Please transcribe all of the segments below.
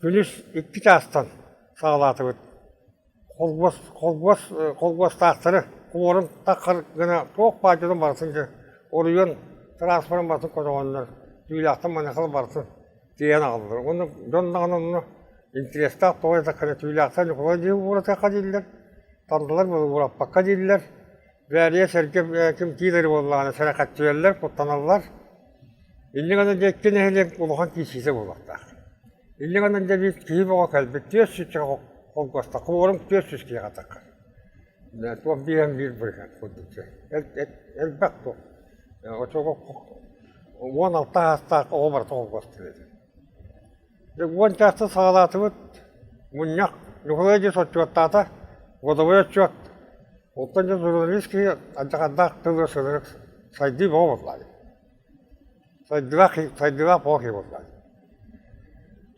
Күнүс икки чаастан саҕалаатыбыт. Холбос, холбос, холбуостаахтары куорун таххар гына туох баар дьонун барытын дьэ оройуон транспорын барытын көтөҕөннөр, түүлээхтэн маныахалар барытын тиэйэн аҕаллылар. Уонна дьон даҕаны онно интэриэстээх тоҕо диэтэххинэ түүлээхтэр Ньукулай дии ууратыахха дииллэр, тандалар уураппакка дииллэр, Бээрийэ сэргэ ким киирэр буоллаҕына сэрэхэччийэллэр, куттаналлар. Инньэ гынан дьэ икки нэһилиэк улахан киирсиитэ буолуохтаах. Инньэ гынан дьэ биир киһи бөҕө кэлбит, 400 холкуостаах, кворум 400 киһиэхэ таххар. Туох биирэн биир бырыһыан курдук элбэх туох. Оччоҕо 16 саастаах оҕо барыта холкуостуур этэ. Дьэ уон чаастан саҕалаатыбыт мунньах Ньукулай дьэ отчуоттаата, годовой отчуот. Оттон дьэ журналист киһи алдьархайдаах тылы сылырык сайдыы бөҕө буоллаҕа дии. Сайдыылаах сайдыылаах бөҕө киһи буоллаҕа дии.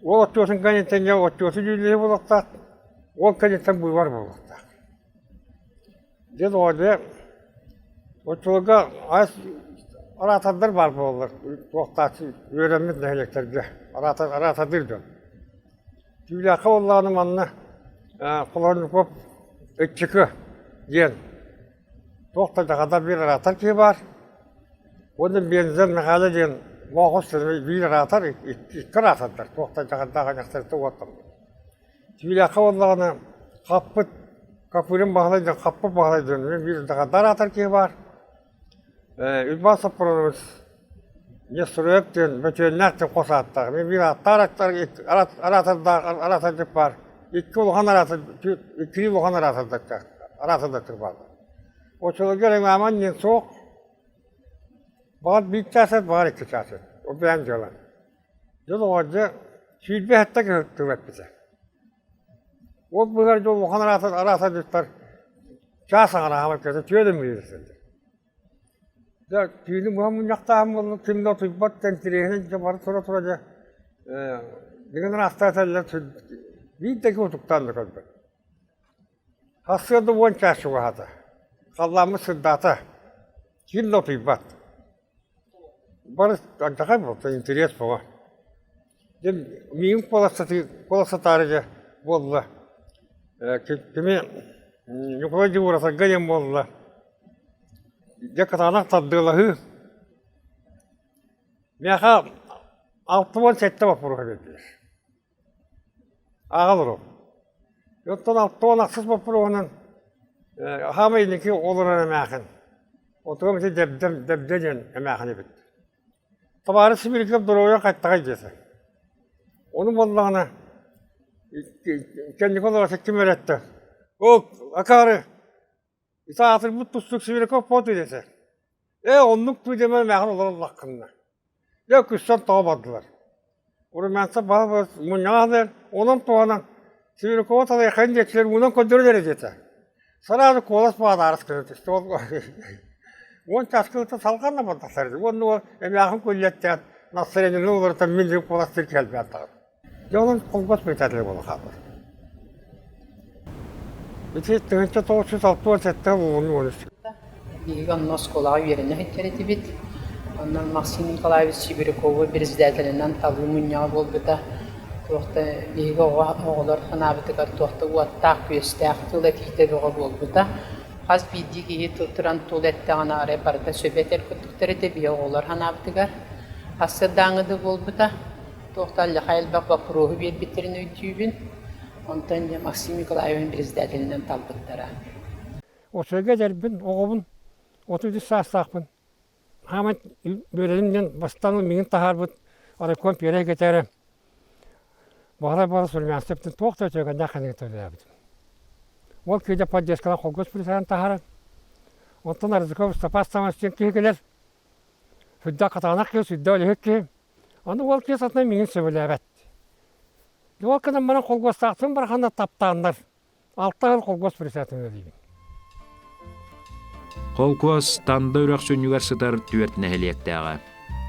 Уол отчуотун кэнниттэн дьэ отчуоту дьүүллэһии буолуохтаах, уол кэнниттэн быыбар буолуохтаах. Дьэ доҕор дьэ оччолорго ас араатардар баар буолаллар туохтааччы үөрэммит нэһилиэктэргэ араатар араатардыыр дьон. Түүлээххэ буоллаҕына манна Холоонньуков Ыччыкы диэн туох да дьаҕадар биир араатар киһи баар. Уонна Бензен Михайло диэн Моохус биир араатар икки араатардар туох да дьаҕардаах аньахтарыттан уоттаммыт. Түүлээххэ буоллаҕына хаппыт Копырин Баһылай диэн хаппыт Баһылай диэн мин биир даҕадар аатар киһи баар. Уйбаан Соппуруонабыс Нестроев диэн Бөтүөннээх диэн хос ааттаах. Мин биир ааттаах араатардаах араатардык баар. Икки улахан араатар иккилии улахан араатардактаах араатардактар бааллар. Оччолорго реклама диэн суох. Баҕар биир чаас эт, баҕар икки чаас эт. Ол бэйэм дьыалам. Дьон оҕолорго 27 киһи тыл эппитэ. Ол быыһыгар дьон улахан араатардыттар чаас аҥара аһаабат кэлэн түөрт миирэ сылдьар. Дьэ түүнү быһа мунньахтааһын буолла ким да утуйбат интэриэһинэй дьэ бары тура-тура дьэ дигэн араастаан этэллэр биир да киһи утуктаан да көрбөт. Сарсыарда уон чаас чугаһаата, халлааммыт сырдаата, ким да утуйбат. Бары алдьархай буолта, интэриэс бөҕө. Дьэ миигин куоластатаары дьэ буолла, кими Ньукулай Дьулуурасарга диэн буолла. Дьэ кытаанах тардыалаһыы. Миэхэ 67 боппуруоһа биэрдилэр. Ааҕа олоруом. Оттон 60 ахсыс боппуруоһунан хаамай инники олорор эмээхин. Отугам ити Дэбдэм Дэбдэ диэн эмээхин эбит. Табаарыс Сибиряков доруобуйа хайтаҕай диэтэ. Ону буоллаҕына кэнники олорор ким эрэ эттэ. Ол акаары ити аатырбыт тустуук Сибиряков буолуо диэтэ. Ээ оннук дуу диэмэр эмээхин олорон ыллаххына. Дьэ күссэн тоҕо бардылар. Румянцев баһа мунньаҕа сылдьар, онон туһанан Сибирякова талыаххайын диэччилэр уунан көрдөрөн эрэ диэтэ. Сразу куолас баадаарыс гына түстэ. Ол уон чааскылыта салҕан да бардахтар уонна ол эмээхин күллэттээн настроениены уларытан мин диэн куоластыыр кэлбэт даҕаны. Дьэ онон холбос председателэ буола хаалбыт. Ити 1967 уонун уонус Биһиги онно оскуолаҕа үөрэнэ сылдьар этибит. Онно Максим Николаевич Сибирякову председателинэн талыы мунньаҕа буолбута. Туох да биһиги оҕо оҕолор санаабытыгар туох да уоттаах-күөстээх тыл этиитэ бөҕө буолбута. Хас биирдии киһи туран тыл эттэҕинэ арай барыта сөбө этэр курдуктар этэ биһиги оҕолор санаабытыгар. Сарсыардааҥҥы да буолбута. Туох да алльахай элбэх боппуруоһу биэрбиттэрин өйдүүбүн. Онтон дьэ Максим Николаевич председателинэн талбыттара. Оччолорго эдэрбин, оҕобун, 33 саастаахпын. Хааман үөрэним диэн бастаан миигин таһаарбыт райком пиэрэй кэтээрэ Баһылай Борис Румянцевтын туох да үтүөкэннээх кэннигэр төлөөбүтүм. Ол киһи поддержкалаан холкуос присягын таһааран, оттон Арзыков Степан Степанович диэн киһи кэлэр, сүрдээх хатаанах киһи, сүрдээх үлэһит киһи. Аны уол киһи сатана миигин сөбүлээбэт. Ол гынан баран холкуостаахтарын бараханна таптааннар, алта сыл холкуос председателинэ диибин. Холкуос Танда үрэх сүнньүгэр сытар түөрт нэһилиэктээҕэ.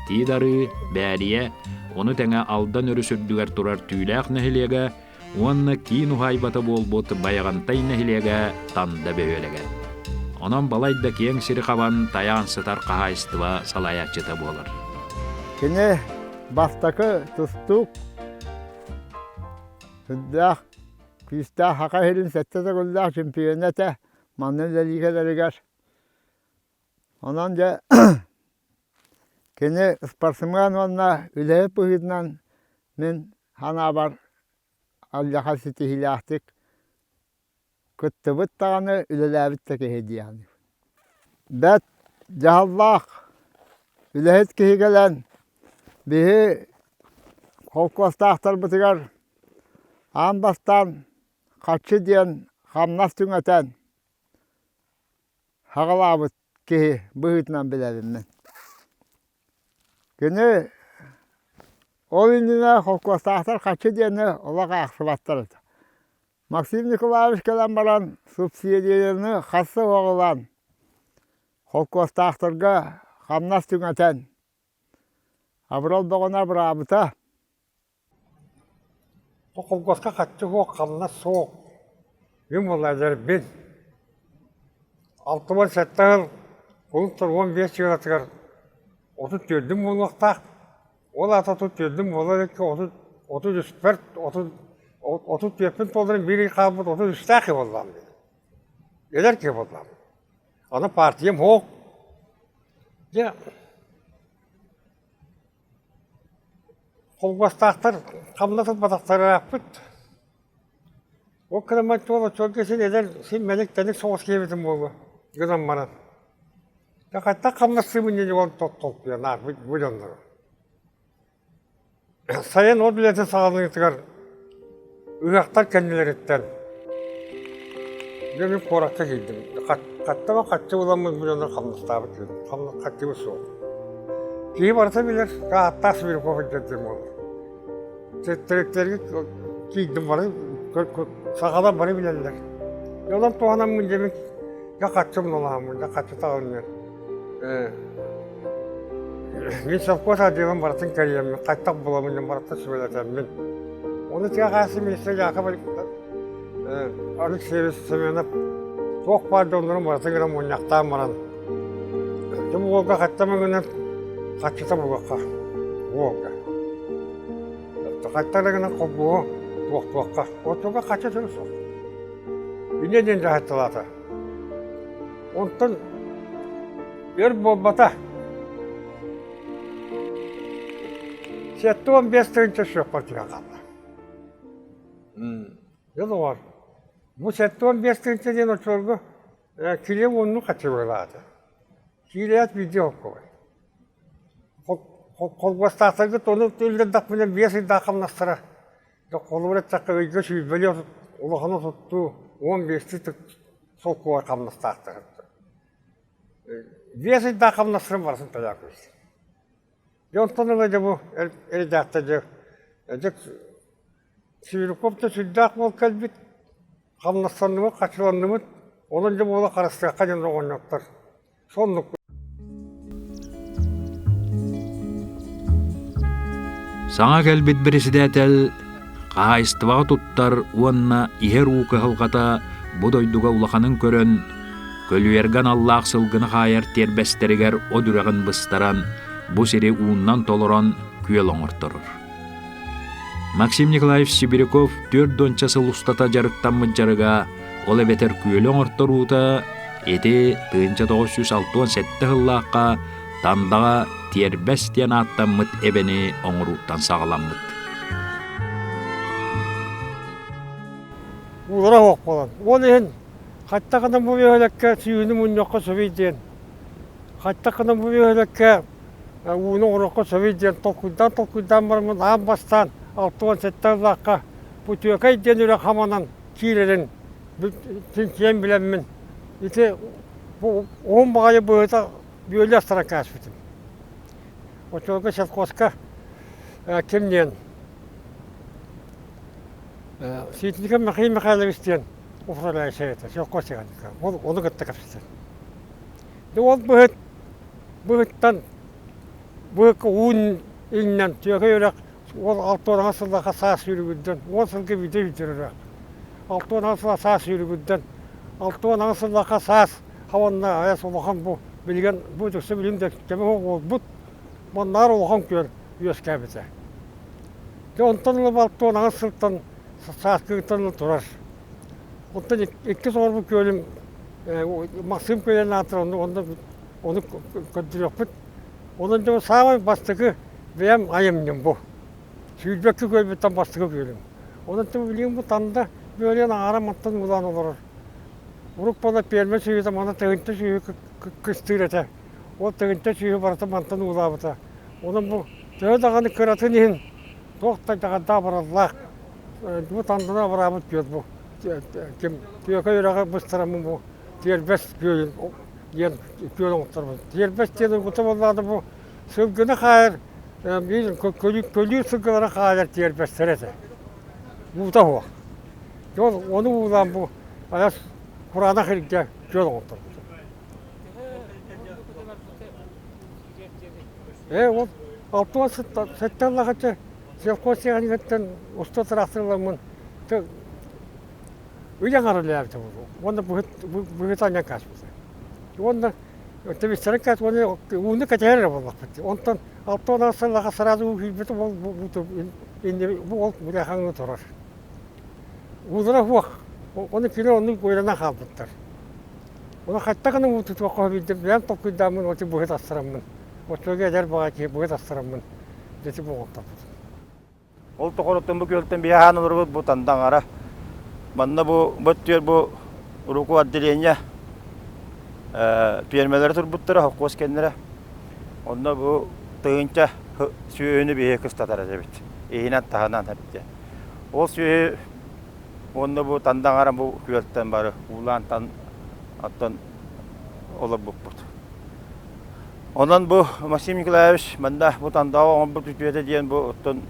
Тиит-Арыы, Бээрийэ, ону тэҥэ Алдан өрүс үрдүгэр турар Түүлээх нэһилиэгэ уонна киин уһаайбата буолбут Байаҕантай нэһилиэгэ Танда бөһүөлэгэ. Онон балайда киэҥ сири хабан тайаан сытар хаһаайыстыба салайааччыта буолар. Кини бастакы тустуук. Сүрдээх күүстээх Саха сирин сэттэ төгүллээх чемпиона этэ манна үлэлии кэлэригэр. Онон дьэ кини спортсмен уонна үлэһит быһыытынан мин санаабар алдьархай ситиһиилээхтик кыттыбыт даҕаны, үлэлээбит да киһи дии саныыбын. Бэрт дьаһаллаах үлэһит киһи кэлэн биһи холкуостаахтарбытыгар аан бастаан харчы диэн хамнас түҥэтэн саҕалаабыт киһи быһыытынан билэбин мин. Кини ол иннинэ холкуостаахтар харчы диэни олох аахсыбаттар этэ. Максим Николаевич кэлэн баран субсидияны хасса оҕолоон холкуостаахтарга хамнас түҥэтэн абырал бөҕөнү абыраабыта. Холкуоска хаччы суох, хамнас суох. Мин буолла эдэрбин. 67 сыл кулун 15 сыалатыгар 34-үм буолуохтаах. Ол аата 34-үм буола иликкэ 33-пэр 34-пин туоларын биир ый хаалбыт 33-тээх киһи буоллаҕым дии. Эдэр киһи буоллаҕым. Аны партиям суох. Дьэ Холбостаахтар хамнас ылбатахтара ырааппыт. Ол кыраммат туол оччолорго син эдэр, син мэник-тэник соҕус киһибитим буолуо гынан баран. Дьэ хантан хамнастыыбын диэн уол толкуйа наар бу дьоннору. Сайын от үлэтин саҕаланыытыгар ыһыахтар кэннилэриттэн дьэ мин куоракка киирдим. Хаттаба хаччы буламмын бу дьоннор хамнастаабыт хамнас хаччыбыт суох. Киһи барыта билэр, ааттаах Сибиряков сылдьар диэн буолар. Төрүттэргэ киирдим бары, сахалар бары билэллэр. Онон туһанаммын дьэ мин дьэ хаччым налааммын, дьэ хаччы таҕынньар. Мин совхоз отделын барытын кэрийэммин, хайтах буламын диэн барытын сүбэлэтэммин. Ону тыа хаһаайыстыба министрэ Яков Алексеевич Семенов туох баар дьоннорун барытын гынан мунньахтаан баран, дьэ бу уолга хатта мөҥүнэн хаччыта булуохха уолга. Хатта эрэ гынан холбуһу туохтуохха. Оччолорго хаччы төрүт суох. Инньэ диэн дьаһайталаата. Онтон өр буолбата. 75 тыһыынча сүөххэ түһэн хаалла. Дьэ доҕоор, бу 75 тыһыынча диэн оччолорго килиэп уоннуу хаччыбыалаата. Киирээт биирдэ холкуобай. Холбуостаахтаргыт ону үллэрдэхпинэ биэс ыйдаах хамнастара Холобур эттэххэ, ыйга сүүрбэлии улаханы туттуу 15-ти солкуобай хамнастаахтар. Биэс ыйдаах хамнастарын барытын төлөөн кэбистим. Дьэ онтон ыла дьэ бу эрэдээктэр дьэ дьэ Сибиряков да сүрдээх буол кэлбит, хамнастанныбыт, хачыланныбыт, онон дьэ буола харыстыахха диэн оҕонньоттор Соннук Саҥа кэлбит бэрэсидээтэл хаһаайыстыбаҕа туттар уонна иһэр уу кыһалҕата бу дойдуга улаханын көрөн, көлүйэргэ аналлаах сылгыны хаайар тиэрбэстэригэр от үрэҕин быстаран, бу сири ууннан толорон күөл оҥорторор. Максим Николаевич Сибиряков түөрт уонча сыл устата дьарыктаммыт дьарыга, ол эбэтэр күөлү оҥорторуута ити 1967 сыллаахха Тандаҕа Тиэрбэс диэн ааттаммыт эбэни оҥорууттан саҕаламмыт. Уулара суох буолан. Ол иһин хаттах гынан бу бөһүөлэккэ сүүһүнү мунньуохха сөбүй диэн, хаттах гынан бу бөһүөлэккэ ууну оҥоруохха сөбүй диэн толкуйдаан-толкуйдаан бараммын аан бастаан 67 сыллаахха Путүөкэй диэн үрэх хаманан киирэрин чинчийэн билэммин ити бу уһун баҕайы быһыта бүөлүү астаран кээспитим. Оччолорго совхозка ким диэн Ситников Михаил Михайлович диэн управляющай этэ, совхоз техника. Ол ону кытта кэпсэтэр. Дьэ ол быһыт быһыттан быһыкка уун иҥнэн түөкэй үрэх ол 60 сыллаха саас сүүрүгүрдэн 10 сылга биирдэ үүтэр үрэх. 60 сыла саас сүүрүгүрдэн 68 сыллаха саас хаванна айас улахан бу билигин бу өссө билим да кэмэ буолбут маннаар улахан күөл үөскээбитэ. Дьэ онтон ыла 68 сылтан Сааскыттан турар. Оттон иккис оҕорбут күөлүм Максим күөлүн аатыр онно ону көрдөрүөхпүт. Онон дьэ саамай бастакы бэйэм айымньым бу. Сүүрбэккэ күөлбүттэн бастакы күөлүм. Онон билигин бу Танда бүөлүн аҥаара мантан уулаан олорор. Урут буола пиэрмэ сүөһүтэ манна тыһыынча сүөһү кыстыыр этэ. Ол тыһыынча сүөһү барыта мантан уулаабыта. Онон бу төһө даҕаны кыратын иһин туох да дьаҕардаах бараллаах бу Танданы абыраабыт күөл бу. Ким Түөкэй үрэҕи быстараммын бу Тиэрбэс күөлүн диэн күөл оҥотторбут. Тиэрбэс диэн уйгута буоллаҕына бу сылгыны хаайар биир көлүүр сылгылары хаайар тиэрбэстэрэ этэ. Уута суох. Дьон ону уулаан бу айас кураанах илгэ күөл оҥотторбут. Ээ ол 67 сыллаахычча сельхоз техникаттан уста тыраахтырламмын ый аҥара үлэлээбитэ буолуо. Уонна быһыт анньан кааспыта. Уонна тэбистэрин кээс уонна ууну кэтэһэр эрэ буоллахпыт. Онтон 68 сыллаахха сразу уу киирбитэ ол бу ол бырахаҥҥа турар. Уулара суох. Ону кини оннук уйранан хаалбыттар. Ону хайдах гына уу тутуохха сөбүй бэйэм толкуйдааммын оти быһыт астараммын. Оччолорго эдэр баҕа киһи быһыт астараммын дьэ буолуохтаахпыт. Ол тоҕоруттан бу күөлтэн биһи аһаан олоробут бу Тандаҥара. Манна бу бөттүөр бу уруку отделение пиэрмэлэрэ турбуттара, холкуос кэннэрэ. Онно бу тыһыынча сүөһүнү биһи кыстатар эбит. Иһинэн таһынан эбит. Ол сүөһү уонна бу Тандаҥара бу күөлтэн бары уулаан тан оттон олорбуппут. Онон бу Максим Николаевич манна бу Тандааҕа оҥорбут үтүөтэ диэн бу оттон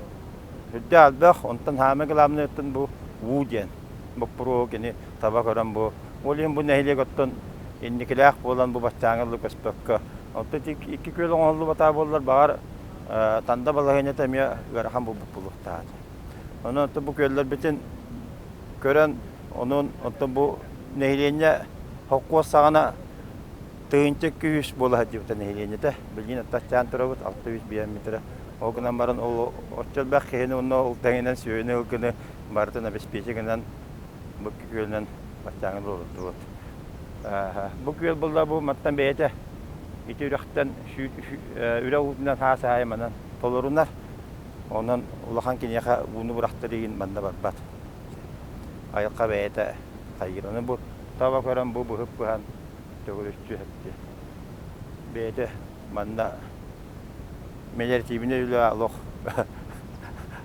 үрдэ элбэх, онтон хаамай главный оттон бу уу диэн боппуруоһу кини таба көрөн бу ол иһин бу нэһилиэк оттон инникилээх буолан бу баччааҥҥа дылы көспөккө оттон икки күөл оҥоһуллубатаҕа буоллар баҕар Танда балаһыанньата эмиэ ыарахан буолбут буолуохтаах этэ. Онон оттон бу күөллэрбитин көрөн онон оттон бу нэһилиэнньэ холкуос саҕана тыһыынча күүс буола сылдьыбыта нэһилиэнньэтэ. Билигин аттаччаан турабыт, 600 биометрэ. Ол гынан баран ол оччо элбэх киһини уонна ол тэҥинэн сүөһүнү ылгыны барытын обеспечи гынан бу күөлүнэн баччааҥы олордубут. Бу күөл буолла бу мантан бэйэтэ ити үрэхтэн үрэх уутунан хаас аайы манан толорунар. Онон улахан киниэхэ ууну бырахтар игин манна барбат. Айылҕа бэйэтэ хайыыр. Ону бу таба көрөн бу быһып быһан төгүрүччү эпти. Бэйэтэ манна мелиоративнай үлэ олох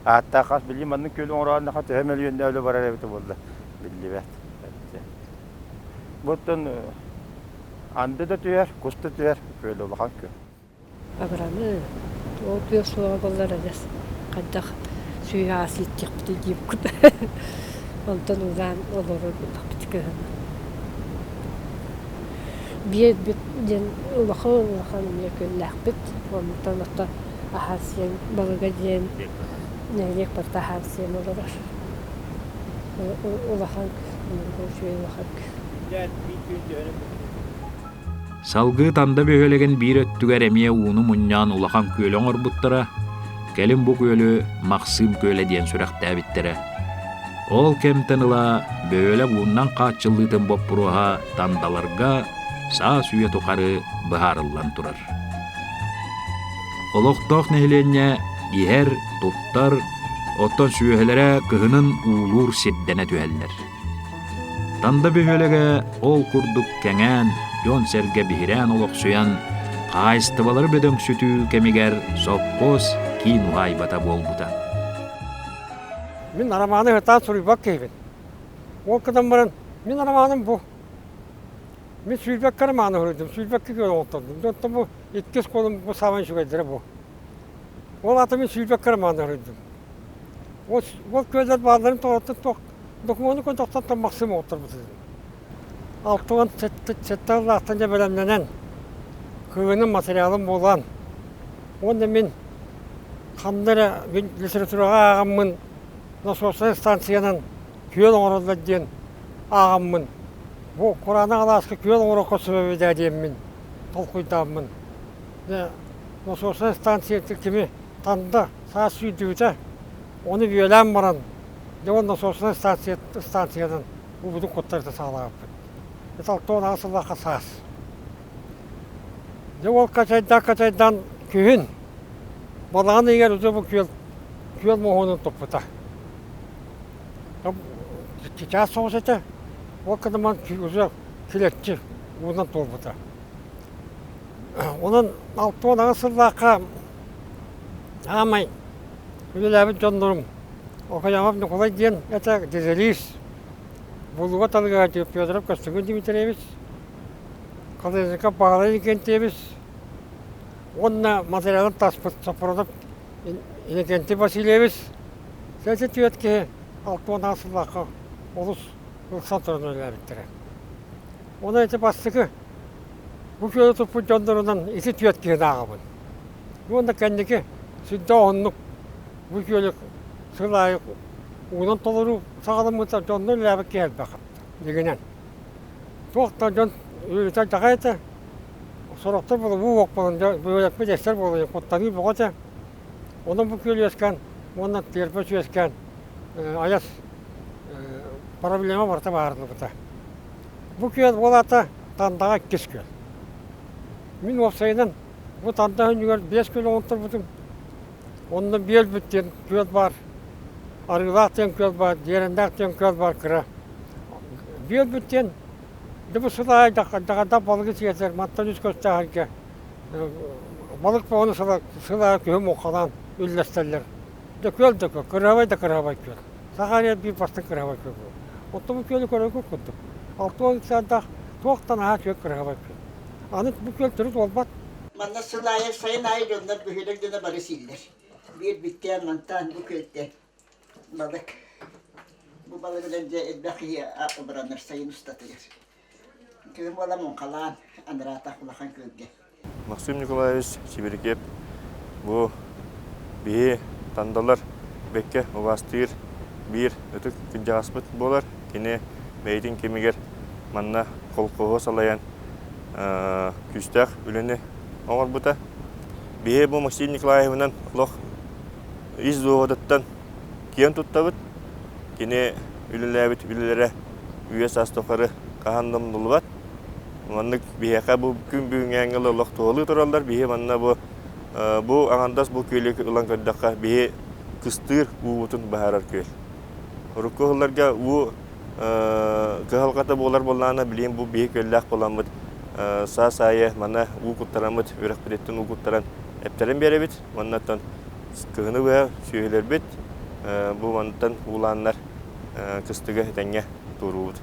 ааттаах хас билии маннык күөл оҥороонноха төһө мөлүйүөннээх үлэ барар эбитэ буолла биллибэт. Буттан анды да түһэр, кус да түһэр, күөл улахан күөл. Абыраны ол тыа суоҕа буоллар адьас хайдах сүөһү аас ииттиэхпитий диэбиккит. Онтон уулаан олорор буоллахпыт кыһын. Биэрбит диэн улахан улахан эмиэ күөллээхпит. Онтон ото аһаан сиэн балыга диэн нэһилиэк барыта аһаан сиэн олорор. Улахан үчүгэй улахан Салгыы Танда бөһүөлэгин биир өттүгэр эмиэ ууну мунньаан улахан күөлү оҥорбуттара, кэлин бу күөлү Махсыым күөлэ диэн сүрэхтээбиттэрэ. Ол кэмтэн ыла бөһүөлэк ууннан хааччыллыытын боппуруоһа Тандаларга саас үйэ тухары быһаарыллан турар. Олохтоох нэһилиэнньэ иһэр, туттар, оттон сүөһүлэрэ кыһынын уулуур сирдэнэ түһэллэр. Танда бөһүөлэгэ ол курдук кэҥээн, дьон-сэргэ биһирээн олохсуйан, хаһаайыстыбалары бөдөҥсүтүү кэмигэр сопхуос киин уһаайбата буолбута. Мин арамааны сатаан суруйбат киһибин. Ол гынан баран, мин арамааным бу. Мин сүүрбэккэ арамааны суруйдум, сүүрбэккэ күөл оҥоттордум. Оттон бу иккис колум бу саамай үчүгэйдэрэ бу. Ол аата мин сүүрбэккэ арамааны суруйдум. Ол, ол күөллэр баалларын тоҕоттон туох докумуону көрдөхтөн Максим оҕотторбут 67 сыллаахтан дьэ бэлэмнэнэн, кыһыным материалым буолан, уонна мин ханна эрэ литератураҕа ааҕаммын насоснай станциянан күөл оҥороллор диэн ааҕаммын, бу кураанах алааска күөл оҥоруохха сөп эбит ээ диэммин толкуйдааммын, дьэ насоснай станция кими Танда саас сүүрдүбүтэ, ону бүөлээн баран. Дьэ уонна насоснай станция станциянан уубутун куттарыта саҕалаабыппыт. Это 68 сыллаахха саас. Дьэ ол качайдаан-качайдаан күһүн балаҕан ыйыгар уже бу күөл күөл моһуонун туппута. Чаас соҕус этэ. Ол кынаман уже килэччи уунан туолбута. Онон 68 сыллаахха аамай үлэлээбит дьоннорум Окоемов Ньукулай диэн этэ дизелист, Булуга талыга Федоров Костюгун Дмитриевич, Колесников Баҕалай Иннокентьевич уонна материалын таспыт Сопронов Иннокентий Васильевич сэтэ түөрт киһи 68 сыллаахха олус ылсан туран үлэлээбиттэрэ. Онон ити бастакы бу күөлү туппут дьоннорунан ити түөрт киһини ааҕабын. Уонна кэнники сүрдээх оннук бу күөлү сыл аайы уунан толоруу саҕаламмыта дьоннор үлэлээбит киһи элбэх дьиҥинэн. Туох да дьон үөрэтэ дьаҕай этэ. Сорохтор буолан уу уох буолан бөһүөлэкпит эстэр буолан куттаныы бөҕө этэ. Онон бу күөл үөскээн уонна тиэрбэс үөскээн айас проблема барыта баһаарыллыбыта. Бу күөл буолаата Тандаҕа иккис күөл. Мин уопсайынан бу Танда өнньүгэр биэс күөл оҥотторбутум. Онно Биэлбит диэн күөл баар, Арыылаах диэн күөл баар, Дьиэрэннээх диэн күөл баар кыра. Биэлбит диэн дьэ бу сыл аайы даҕардаах балыгы сиэтэр, мантан үс көстөөх балык бөҕөнү сыл аайы күһүн муҥхалаан үллэстэллэр. Дьэ күөл да күөл, кыраһабай да кыраһабай күөл. Саха эрэ биир бастыҥ кыраһабай күөл буолар. Оттон бу күөлү көрөргө курдук. 60 саастаах туох да наһаа үчүгэй кыраһабай күөл. Аны бу күөл төрүт уолбат. Манна сыл аайы, сайын аайы дьоннор бөһүөлэк дьоно бары сииллэр. Биир бүттээн мантаан бу күөлтэн балык. Бу балыгынан дьэ элбэх киһи абыранар сайын устатыгар. Кыһын буола муҥхалаан анараатах улахан күөлгэ. Максим Николаевич Сибирикиэп бу биһи тандалар бэккэ убаастыыр биир ытык кырдьаҕаспыт буолар. Кини бэйэтин кэмигэр манна колхоһу салайан күүстээх үлэни оҥорбута. Биһи бу Максим Николаевынан олох ис дууһатыттан киэн туттабыт. Кини үлэлээбит үлэлэрэ үйэ саас тухары хаһан да умнуллубат. Маннык биһиэхэ бу күн бүгүҥҥээҥҥэ олох туһалыы тураллар. Биһи манна бу бу аҥардас бу күөлү ылан көрдөххө биһи кыстыыр уубутун баһарар күөл. Урукку сылларга уу кыһалҕата буолар буоллаҕына билигин бу биһи күөллээх буоламмыт саас аайы манна уу куттараммыт үрэхпититтэн уу куттаран эптэрин биэрэбит. Уонна оттон кыһыны быһа сүөһүлэрбит бу мантан уулааннар кыстыгы этэҥҥэ туоруубут.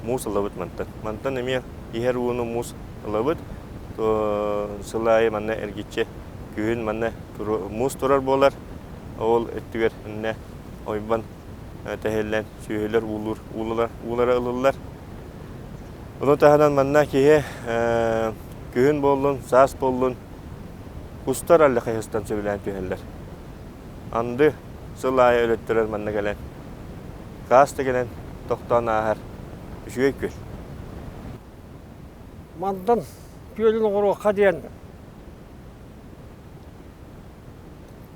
Муус ылабыт мантан. Мантан эмиэ иһэр ууну муус ылабыт. Сыл аайы манна эргиччи күһүн манна муус турар буолар. Ол өттүгэр иннэ ойбон тэһиллэн сүөһүлэр уулуур уулара ылыллар. Ону таһынан манна киһи күһүн буоллун, саас буоллун кустар аллахайыстан сөбүлээн түһэллэр. Анды сыл аайы өлөттөрөр манна кэлэн, хаас да кэлэн тохтоон ааһар үчүгэй күөл. Мандан күөлүн оҥоруохха диэн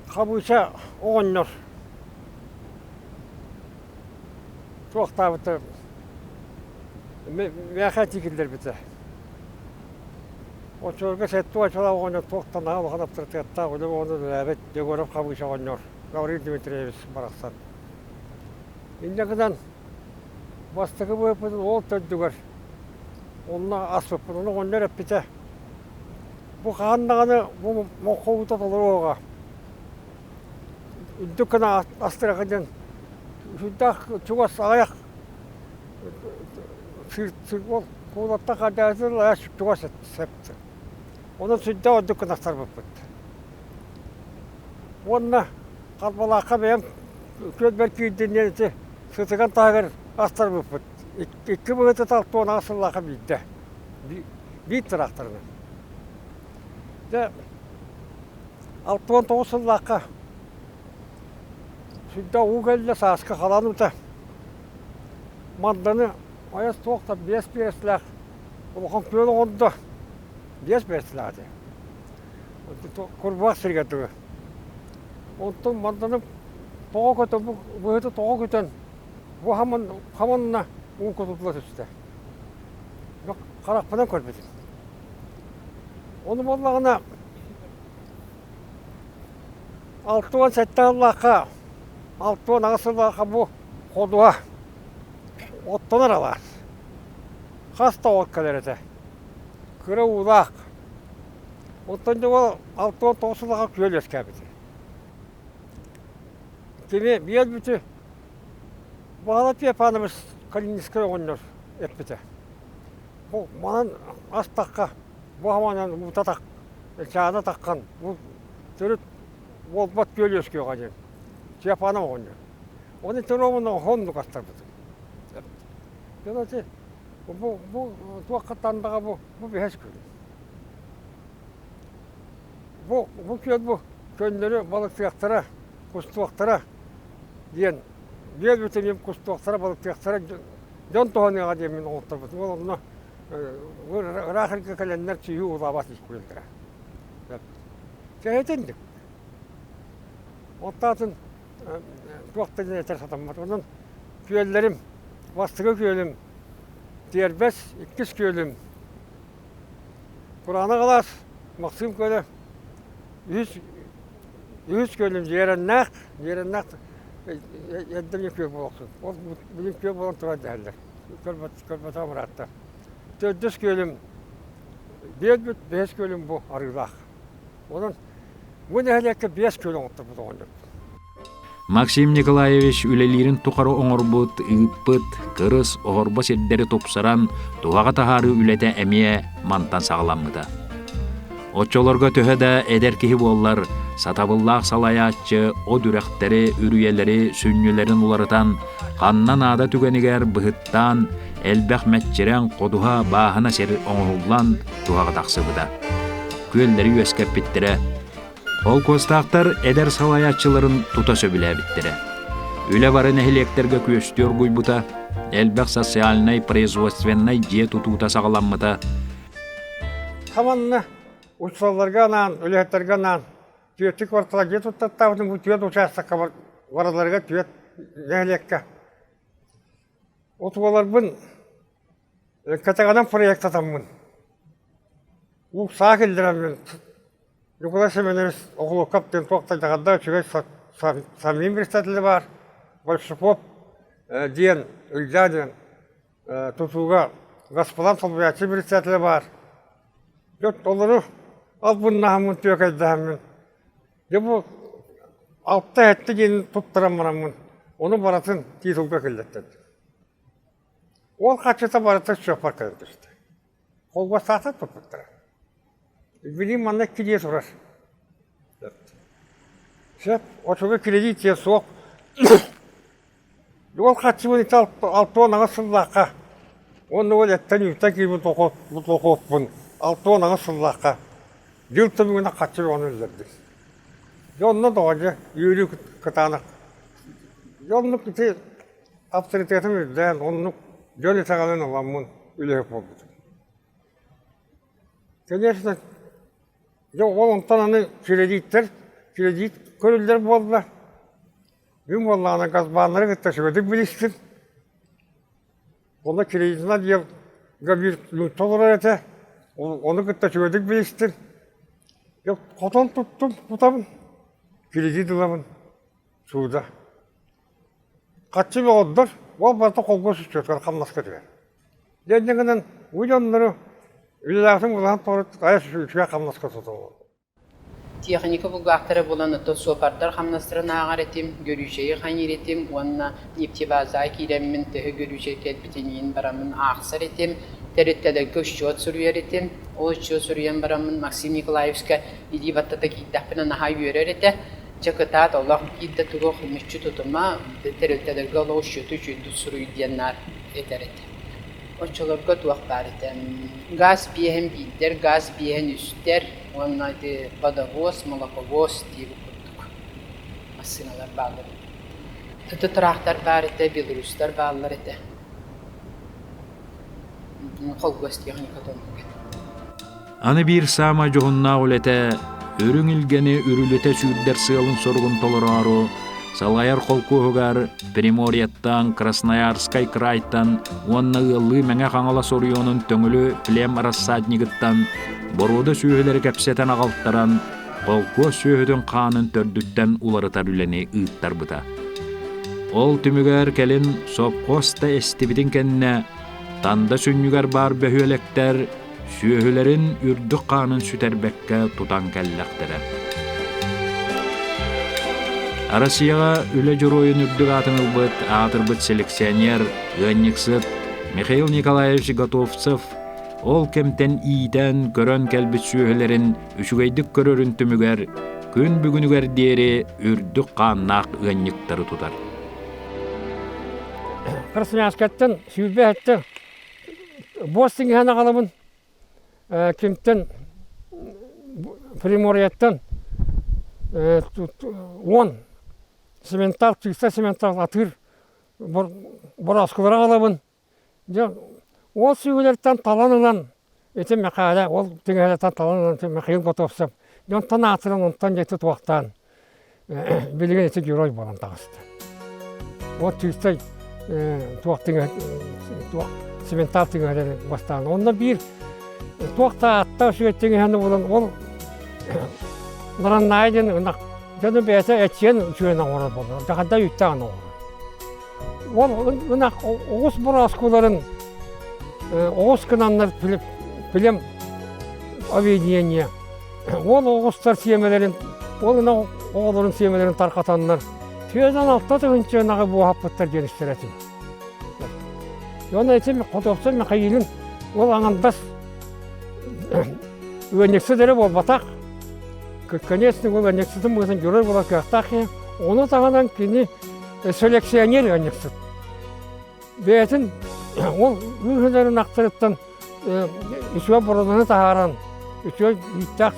Хабыыча оҕонньор туохтаабыта миэхэ этии киллэрбитэ. Оччолорго сэттэ уончалаах оҕонньор туохтан наһаа улахан аптарытыаттаах үлэ оҕону үлэлээбит Егоров Хабыыча оҕонньор Гаврил Дмитриевич барахсан. Инньэ гынан бастакы быһыппытын ол төрдүгэр онно аспыппын ону оҕонньор эппитэ бу хаһан даҕаны бу моххо уута толоруоҕа үрдүк гына астыраҕа диэн сүрдээх чугас аҕыйах ол куулаттан хардьаатылар чугас сөп онон сүрдээх үрдүк гына астарбыппыт уонна Харбалаахха бэйэм күөлбэр киирдин диэн ити сытыган таһыгар астарбыппыт икки быһыты талтуонаҕа сыллаахха биирдэ биир тыраахтарынан дьэ 69 сыллаахха сүрдээх уу кэллэ сааскы халаан уута Манданы айас туох да биэс биэрэстэлээх улахан күөл оҥордо биэс биэрэстэлээх этэ курбуһах сиригэр дылы онтон Манданы. Тоҕо көтө бу быһыты тоҕо көтөн бу хаман хаманна уу кутулла түстэ. Харахпынан көрбүтүм. Ону буоллаҕына 67 сыллаахха 68 сыллаахха бу ходуһа оттонор алаас. Хас да от кэлэр этэ. Кыра уулаах. Оттон дьэ ол 69 сыллаахха күөл үөскээбитэ. Кини биэрбити Баҕала Пепанович Калининскай оҕонньор эппитэ. Бу манан астахха, бу хаманан уута тах, чаана таххан, бу төрүт буолбат күөл үөскүөҕэ диэн Чепанов оҕонньор. Оны төрөмүн оннук астарбытым. Дьон бу бу туохха тандаҕа бу бу биһэс күөл. Бу бу күөл бу көннөрү балыктыахтара, кустуохтара диэн биэр бүтүнүм кустуохтара, балыктыахтара дьон туһаныаҕа диэн мин оҥотторбутум. Ол онно ыраах эргэ кэлэннэр сүһүү улаабат күөллэрэ. Кэһэтинник. Оттоотун туох да диэн этэр сатаммат. Онон күөллэрим, бастакы күөлүм Тиэрбэс, иккис күөлүм Кураанах алаас, Максим көлө, үһүс үһүс күөлүм Дьиэрэннээх, Дьиэрэннээх эрдэ күөл буолуохсун. Ол билин күөл буолан турар дэһэллэр. Көрбөтөҕүм ыраатта. Төрдүс күөлүм биэрбит, бэһис күөлүм бу Арыылаах. Онон бу нэһилиэккэ биэс күөл оҥотторбут оҕонньорбут. Максим Николаевич үлэлиирин тухары оҥорбут, ыыппыт, кырыс, оһорбо сирдэри тупсаран, туһаҕа таһаарыы үлэтэ эмиэ мантан саҕаламмыта. Оччолорго төһө да эдэр киһи буоллар, сатабыллаах салайааччы от үрэхтэри, үрүйэлэри сүнньүлэрин уларытан, ханна наада түгэнигэр быһыттаан, элбэх мэччирэҥ, ходуһа, бааһына сир оҥоһуллан туһаҕа тахсыбыта. Күөллэри үөскэппиттэрэ, Холкуостаахтар эдэр салайааччыларын тута сөбүлээбиттэрэ. Үлэ бары нэһилиэктэргэ күөстүү оргуйбута, элбэх социальнай, производственнай дьиэ тутуута саҕаламмыта. Хаманна учууталларга анаан, үлэһиттэргэ анаан түөртүү квартала дьиэ туттартаабытым бу түөрт учаастакка барыларыгар түөрт нэһилиэккэ. Отуоларбын кэтэҕинэн проектатаммын уу саа киллэрэммин Ньукулай Семенович Оҕолуоккап диэн туох да дьаҕарда үчүгэй самиин председателэ баар Большаков диэн Илья диэн тутууга Госплан солбуйааччы председателэ баар. Дьэ олору албыннаһаммын түөкэйдэһэммин дьэ бу алта сэттэ диэн туттаран бараммын ону барытын титулга киллэртэрдим. Ол харчыта барыта счеппар кэлэн түстэ. Холбостаахтар туппуттара. Билигин манна килиэ турар. Сөп, очуга кредит суох. Ол харчыбын ити 68 сыллаахха уонна ол эттэн үүттэн киирбит дохуоппун 68 сыллаахха дьыл түмүгүнэн харчы бөҕөнү үллэрдим. Дьэ онно тоҕо дьэ үөрүү кытаанах. Дьэ оннук ити авторитетым үрдээн, оннук дьон итэҕэлин ыламмын үлэһит буолбутум. Конечно, дьэ ол онтон аны кредиттэр, кредит көрүллэр буолла. Мин буоллаҕына газбааннары кытта үчүгэйдик билистим. Онно кредитынан диэн биир нуучча олорор этэ. Ону кытта үчүгэйдик билистим. Дьэ хотон туттум, тутабын, кредит ылабын, сууда. Хаччы бөҕөрдөр, ол барыта холбос учуотугар хамнаска түһэр. Дьэ инньэ гынан бу дьоннору үлэлээхтин былаан тоҕо айа үчүгэй хамнаска тутуллар. Тиэхиньикэ булгаахтара буолан оттон суоппардар хамнастарын ааҕар этим, гөрүүчэйи хайыыр этим уонна нефтебазаҕа киирэммин төһө гөрүүчэй кэлбитин бараммын аахсар этим, тэрилтэлэргэ счет суруйар этим. Ол счет суруйан бараммын Максим Николаевичка илии баттата киирдэхпинэ наһаа үөрэр этэ. Чэ кытаат олох биир да тугу мүччү тутума, тэрилтэлэргэ олох счету үчүгэйдик суруй диэн наар этэр этэ. Оччолорго туох баар этэ, газ биэһин биирдэр, газ биэһин үстэр уонна ити водовоз, молоковоз диэбит курдук массыыналар бааллар этэ. Ити тыраахтар баар этэ, белорустар бааллар этэ. Холкуос техниката оннук этэ. Аны биир саамай дьоһуннаах үлэтэ үрүҥ илгэни үрүлүтэ сүүрдэр сыалын-соругун толороору, Салайар холкуоһугар Приморьеттан, Красноярскай крайтан уонна ыаллыы Мэҥэ Хаҥалас оройуонун Төҥүлү плем рассаднигыттан боруода сүөһүлэри кэпсэтэн аҕалтаран, холкуос сүөһүтүн хаанын төрдүттэн уларытар үлэни ыыттарбыта. Ол түмүгэр кэлин сопхуос да эстибитин кэннэ Танда сүнньүгэр баар бөһүөлэктэр сүөһүлэрин үрдүк хаанын сүтэрбэккэ тутан кэллэхтэрэ. Россияҕа үлэ дьоруойун үрдүк аатын ылбыт аатырбыт селекционер, ыанньыксыт Михаил Николаевич Готовцев ол кэмтэн иитэн, көрөн кэлбит сүөһүлэрин үчүгэйдик көрөрүн түмүгэр күн бүгүнүгэр диэри үрдүк хааннаах ыанньыктары тутар. Красноярскайтан 27 Буос сиҥэһэн аҕалабын кимтэн Приморьеттан 10 цементал, чыыста цементал атыыр борооскулары аҕалабын. Дьэ ол сүгүлэртэн талан ылан ити Мэхээлэ ол тиҥэһэлэртэн талан ылан Михаил Готовцев дьонтон аатыран онтон дьэ тутуохтаан билигин ити герой буолан таҕыста. Вот чистай туох туох цементал тиҥэһэлэри бастаан. Онно биир туох да ааттаах үчүгэй тиҥэһэни булан ол Нараннаайа диэн ынах дьону бэйэтэ эчиэн үчүгэйин оҥорор буолар. Дьахарда үүттээх оҥорор. Ол ынах оҕус борооскуларын оҕус гынаннар плем объединение Ол оҕустар сиэмэлэрин, ол ынах оҕолорун сиэмэлэрин тарҕатаннар, 46 тыһыынча ынаҕы буоһаппыттар диэн истэр этим. Уонна ити Хотуопсай Михаилин ол аҥардас ыанньыксыт эрэ буолбатах, конечно, ол ыанньыксытын быһыытынан герой буолар кыахтаах киһи. Ону таһынан кини селекционер ыанньыксыт. Бэйэтин ол ыыһыларын ахтарыттан үчүгэй бороданы таһааран, үчүгэй үүттээх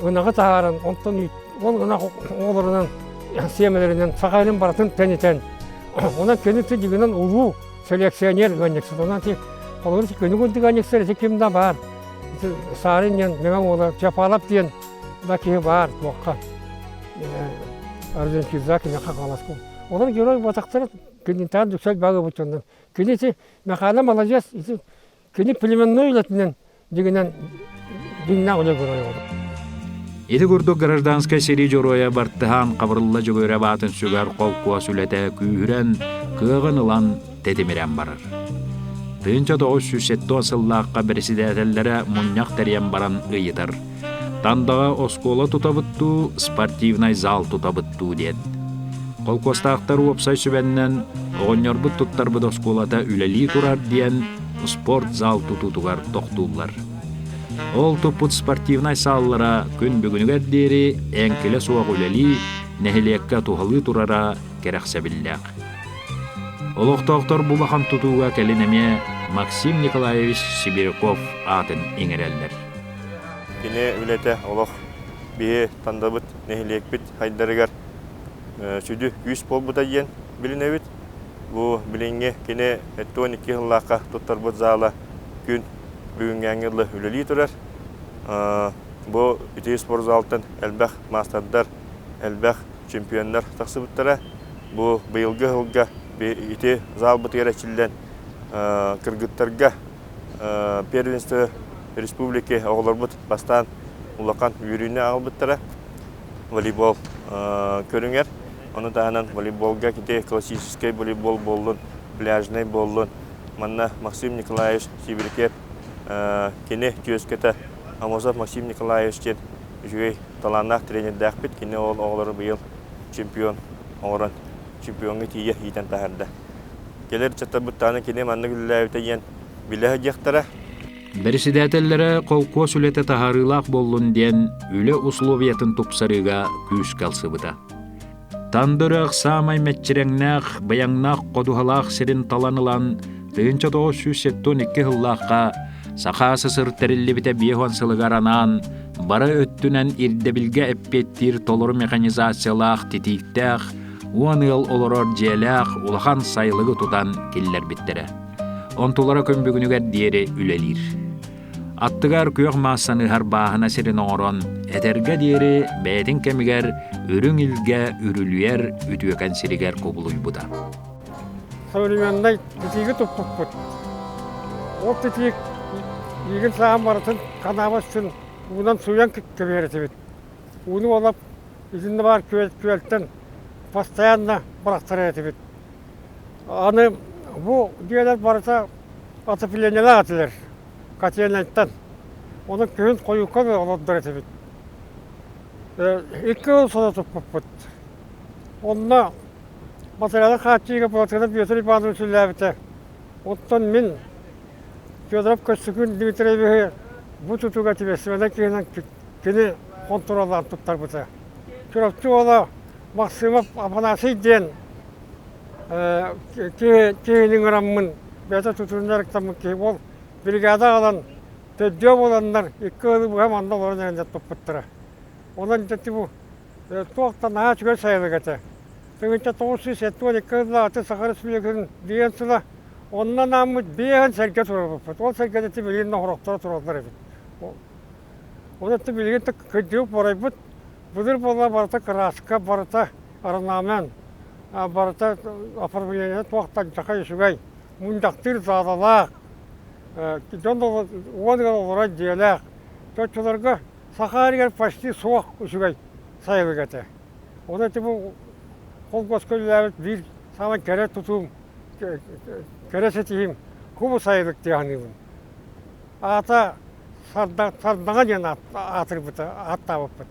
ынаҕы таһааран, онтон ол ынах оҕолорунан сиэмэлэринэн саха илин барытын тэнитэн, онон кини дьигинэн улуу селекционер ыанньыксыт. Онон ити холобур күнү курдук ыанньыксыт ити ким да баар. Ити Саарин диэн Мэҥэ уола Чапалап диэн да киһи баар туохха Аржентинза киниэхэ хааласкын. Олор герой буотахтара кининтээн дүксэл баҕа дьоннор. Кини ити Мэхээлэ маладьыас ити кини племенной үлэтинэн дьиҥинэн дьиҥнээх үлэ геройа буолар. Ити курдук гражданскай сэрии дьоруойа Бартыһаан Хабырылла Дьөгүөрэп аатын сүгэр холкуос үлэтэ күүһүрэн, кыаҕын ылан тэтимирэн барар. 1970 сыллаахха бэрэсидээтэллэрэ мунньах тэрийэн баран ыйытар. Тандаҕа оскуола тутабыт дуу, спортивнай зал тутабыт дуу диэн. Холкуостаахтар уопсай сүбэннэн оҕонньорбут туттарбыт оскуолата үлэлии турар диэн спорт зал тутуутугар тохтууллар. Ол туппут спортивнай сааллара күн бүгүнүгэр диэри эҥкилэ суох үлэлии, нэһилиэккэ туһалыы турара кэрэхсэбиллээх. Олохтоохтор бу улахан тутууга кэлин эмиэ Максим Николаевич Сибиряков аатын иҥэрэллэр. Кини үлэтэ олох биһи Тандабыт нэһилиэкпит хайдарыгар сүдү күүс буолбута диэн билинэбит. Бу билиҥҥи кини 72 сыллаахха туттарбыт заала күн бүгүҥҥээҥҥи дылы үлэлии турар. Бу ити спортзалтан элбэх маастардар, элбэх чемпионнар тахсыбыттара. Бу быйылгы сылга ити заалбытыгар эрчиллэн кыргыттарга первенство республики оҕолорбут бастаан улахан үөрүүнү аҕалбыттара волейбол көрүҥэр. Ону таһынан волейболга ити классическай волейбол буоллун, пляжнай буоллун. Манна Максим Николаевич Сибирикеп кини түөскэтэ Амосов Максим Николаевич диэн үчүгэй талааннаах тренердээхпит. Кини ол оҕолору быйыл чемпион оҥорон чемпиоҥҥа тиийэ иитэн таһаарда. Кэлэр ыччаттарбыт кини маннык үлэлээбитэ диэн билэ сылдьыахтара. Бэрэсидээтэллэрэ холкуос үлэтэ таһаарыылаах буоллун диэн үлэ условиятын тупсарыыга күүскэ ылсыбыта. Тандырыах саамай мэччирэҥнээх, быйаҥнаах ходуһалаах сирин талан ылан, 1972 сыллаахха Саха СССР тэриллибитэ 50 сылыгар анаан, бары өттүнэн ирдэбилгэ эппиэттиир толору механизациялаах титииктээх, 10 ыал олорор дьиэлээх улахан сайылыгы тутан киллэрбиттэрэ. Онтулара күн бүгүнүгэр диэри үлэлиир. Аттыгар күөх маассаны ыһар бааһына сирин оҥорон, этэргэ диэри бэйэтин кэмигэр үрүҥ илгэ үрүлүйэр үтүөкэн сиригэр кубулуйбута. Современнай титииги туппуппут. Ол титиик иигин сааһын барытын ханаабас үчүн уунан сууйан кэбиһэр этибит. Ууну олоп итиннэ баар күөлтэн постоянно бырахтарар этибит. Аны бу дьиэлэр барыта отоплениелаах этилэр котельнайтан. Ону күһүн хойукка олордор этибит. Икки сыл соно туппуппут. Онно материалы хааччыйыыга Платонов Петр Иванович үлэлээбитэ. Оттон мин Федоров Көстөкүүн Дмитриевиһы бу тутууга ответственнай киһинэн кини хонтуруоллаан туттарбыта. Чурапчы уола Максимов Афанасий диэн киһини ыҥыраммын бэйэтэ тутуунан дьарыктаммыт киһи ол бригада аҕалан төрдүө буоланнар икки ыалы быһа манна олорон эрэн туппуттара. Онон ити бу туох да наһаа үчүгэй сайылык этэ. 1972 сылла аты Саха Республикатын диэн сыла онно анааммыт биэһэн сэргэ турарбыппыт. Ол сэргэни ити билигин охорохторо тураллар эбит. Ол ити билигин кырдьыбыт боройбут былыр буолла барыта краска, барыта орнамент, барыта оформление туохтан дьаха үчүгэй, мунньахтыыр заалалаах, дьон уон ыал олорор дьиэлээх. Чочуларга саха эригэр почти суох үчүгэй сайылык этэ. Онон ити бу холкуоска үлэлээбит биир саамай кэрэ тутуум, кэрэ ситиһиим кубу сайылык дии саныыбын. Аата Сардаҥа диэн аатырбыта, ааттаабыппыт.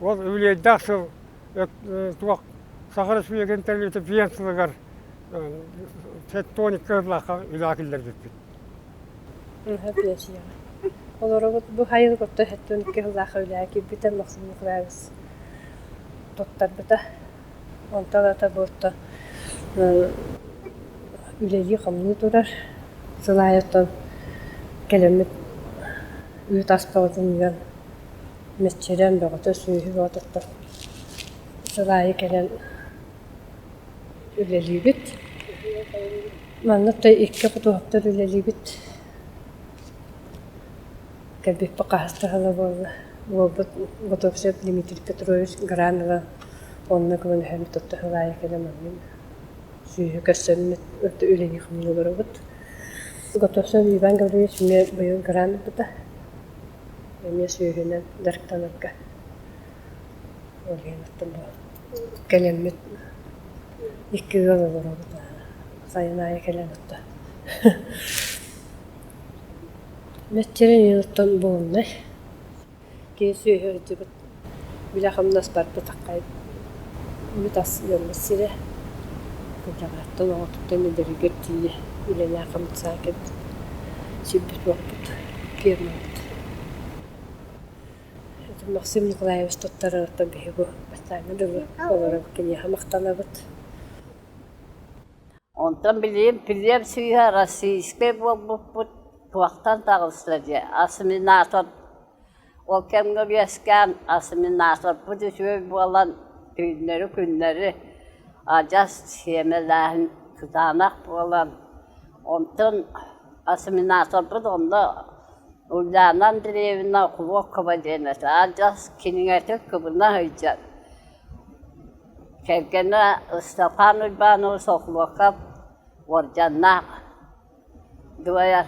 Ол үбүлүөйдээх сыл туох Саха Республикатын тэрилтэ биэн сылыгар 72 сыллаахха үлэҕэ киллэрбиппит. Пенсияҕа. Олоробут бу сайылык отто 72 сыллаахха үлэҕэ киирбитэ Максим Николаевич туттарбыта. Онтон ата бу отто үлэлии-хамныы турар. Сыл аайы оттон кэлэммит үүт ас бөҕөтүн ыан, мэччирээн бөҕөтө, сүөһү бөҕөтө оттон сыл аайы кэлэн үлэлиибит. Манна оттон икки хотуһуктар үлэлиибит. Кэлбиппит хаһыс да сыла буолла. Уолбут Готовцев Дмитрий Петрович грант ылан онно көмөлөһөммүт отто сыл аайы кэлэн маннык сүөһү көрсөммүт үлэни хамныы олоробут. Готовцев Иван Гаврильевич эмиэ быйыл грант ылбыта. Эмиэ сүөһүнэн дьарыктанарга. Ол иһин оттон бу кэлэммит икки ыал олоробут. Сайын аайы кэлэн отто. Мэччирэҥ оттон буолунай. Киһи сүөһү сылдьыбыт, үлэ-хамнас барбыт аххай үүт-ас ыаммыт сирэ. Кырдьаҕаһыттан оҕотуттан эдэригэр тиийэ үлэлээн-хамсаан кэлбит сирбит-уоппут, фермабыт. Максим Николаевич туттарарыттан биһиги бастааҥҥы дылы олорон киниэхэ махтанабыт. Онтон билигин Пилиэп сыыһа российскай буолбуппут туохтан таҕыста диye осеменатор ол кэмҥэ үөскээн осеменаторбыт үчүгэй буолан түүннэри-күннэри адьас сиэмэлээһин кытаанах буолан онтон осеменаторбыт онно Ульяна Андреевна Охлопкова диэн этэ адьас кинигэтин кыбына сылдьар Кэргэнэ Ыстапаан Уйбаанабыс Охлопков уордьаннаах дуойар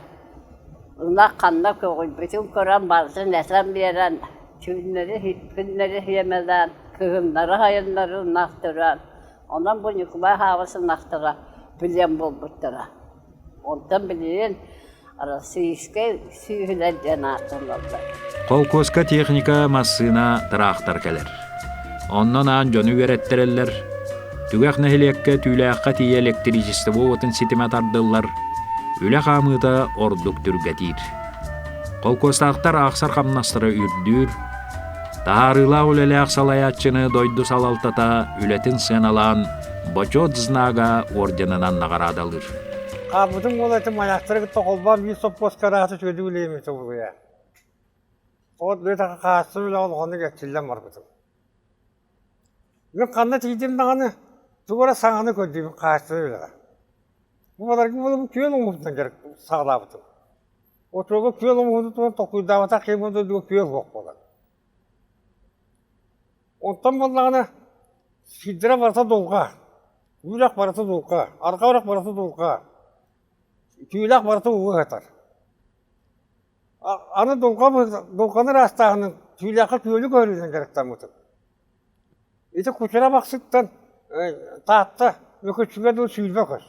ынах ханна көҕүйбүтүн көрөн барытын этэн биэрэн түүннэри күннэри сиэмэлээн кыһыннары-сайыннары ынах төрөөн онон бу Ньукулай Аһаабыс ынахтара билиэн буолбуттара Онтон билигин Российскай сүүһүлэр диэн ааттаналлар. Холкуоска техника, массыына, тыраахтар кэлэр. Онно анаан дьону үөрэттэрэллэр. Түгэх нэһилиэккэ Түүлээххэ тиийэ электричество уотун ситимэ тардыллар. Үлэ хаамыыта ордук түргэтиир. Холкуостаахтар аахсар хамнастара үрдүүр. Таһаарыылаах үлэлээх салайааччыны дойду салалтата үлэтин сыаналаан Бочуот знага орденынан наҕараадалыыр. Хаалбытым буола ити маяктары кытта холбоон биир соппуоска араата үчүгэйдик үлэлиэм этэ буолуо. Ол бэйэтэ хаастым үлэҕэ улаханнык эрчиллэн барбытым. Мин ханна тиийдим даҕаны тугу эрэ саҥаны көрдүүбүн хаачыстыба үлэҕэ. Бу баларга буолан күөл оҥоһуутунан дьарык саҕалаабытым. Отуога күөл оҥоһуутун туһунан толкуйдаабатах киһи бу дойдуга күөл суох буолар. Онтон буоллаҕына сирдэрэ барыта дулҕа, үрэх барыта дулҕа, арҕаа үрэх барыта дулҕа, түүлээх барыта ууга сытар. Аны дулҕа дулҕаны ыраастааһынын түүлээххэ күөлү көһөрүүнэн дьарыктаммытым. Ити Кучара Бахсыттан Таатта Мөкүччүгэ дылы 20 көс.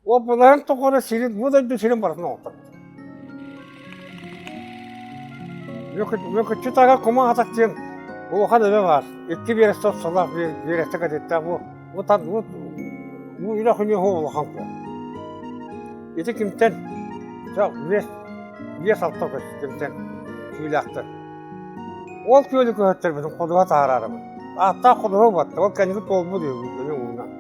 Ол былаһын тухары сирин, бу дойду сирин барытын оҥорторбут. Мөкүччү тага кума атах диэн улахан эбэ баар. Икки биэрэстэ охсолоох биэрэстэ кэтиттээх бу бу бу бу үрэх үнүөхү улахан күөл. Ити кимтэн? 5-6 көс кимтэн түүлээхтэр. Ол күөлү көһөттөрбүтүн ходуһа таһаарарыбыт. Ааттаах ходуһа батта, ол кэнники туолбут үһү ууна.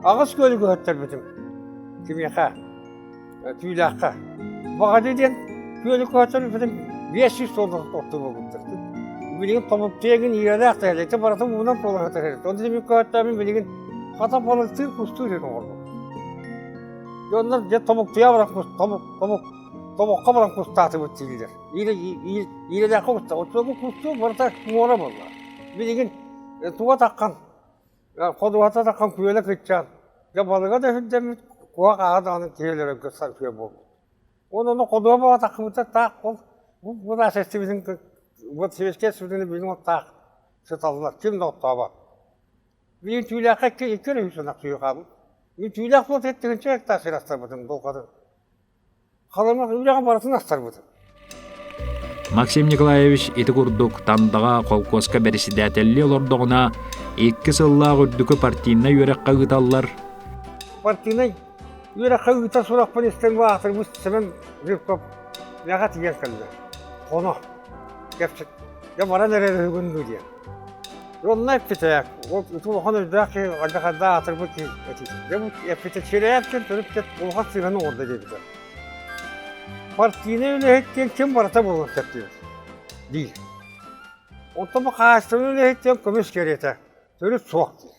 Аҕыс күөлү көһөттөрбүтүм кимиэхэ? Түүлээххэ. Баҕадьы диэн күөлү көһөттөрбүтүм 500 туонна оттуу буолбуттар. Билигин тобуктуйагын иирэлээх тэһэлэ, ити барыта уунан туола сытар эбит. Онно мин көһөттөөмүн билигин хата балыктыыр кустуур иһин оҥорбут. Дьоннор дьэ тобуктуйа баран кус, тобук, тобук, тобоххо баран кустаатыбыт дииллэр. Иирэлээххэ куста. Оччолорго кустуур барыта муора буолла. Билигин туга таххан Ходуһата таххан күөлэ кыччаан, дьэ балыга да сүрдэммит, куһах ааһа даҕаны киһи өлөрөргө сарсыа буолбут. Уонна ону ходуһа буолатаххыбыта таах ол бу бу эстибитин вот сэбиэскэй эстибитин билин ол таах сыталлар, ким да оттообот. Билин түүлээххэ икки икки эрэ үс ынах сүөһү хаалбыт. Мин түүлээх суол тыһыынча гектар сир астарбытым долгатын. Халыма үрэҕин барытын астарбытым. Максим Николаевич ити курдук Тандаҕа холкуоска бэрэссэдээтэллии олордоҕуна икки сыллаах үрдүкү партийнай үөрэххэ ыыталлар. Партийнай үөрэххэ ыытар сурахпын истэн бу аатырбыт Семен Жирков миэхэ тиийэн кэллэ. Хоно кэпсэт. Дьэ баран эрэр үһүгүн дуу диэн. Онно эппитэ, ол улахан өйдөөх киһи хайдах аатырбыт киһи этиитэ. Дьэ бу эппитэ сирээптэн төрүт улахан сыыһаны оҥордо диэбитэ. Партийнай үлэһит диэн ким барыта буолуон сөп диир. Диир. Онтон бу хаһаайыстыбаннай үлэһит диэн көмүс кэриэтэ төрүт суох диир.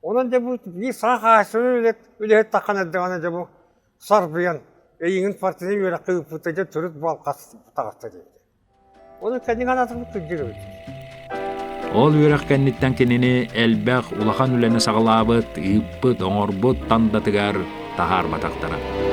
Онон дьэ бу биир саҥа хаһаайыстыбаннай үлэһит үлэһит таххан эрдэҕинэ дьэ бу сарбыйан эйигин партийнай үөрэххэ ыыппыта дьэ төрүт буолхас таҕыста диэбитэ. Оны кэннигэн атырбыт кырдьык эбит. Ол үөрэх кэнниттэн кинини элбэх улахан үлэни саҕалаабыт, ыыппыт, оҥорбут тандатыгар таһаарбатахтара.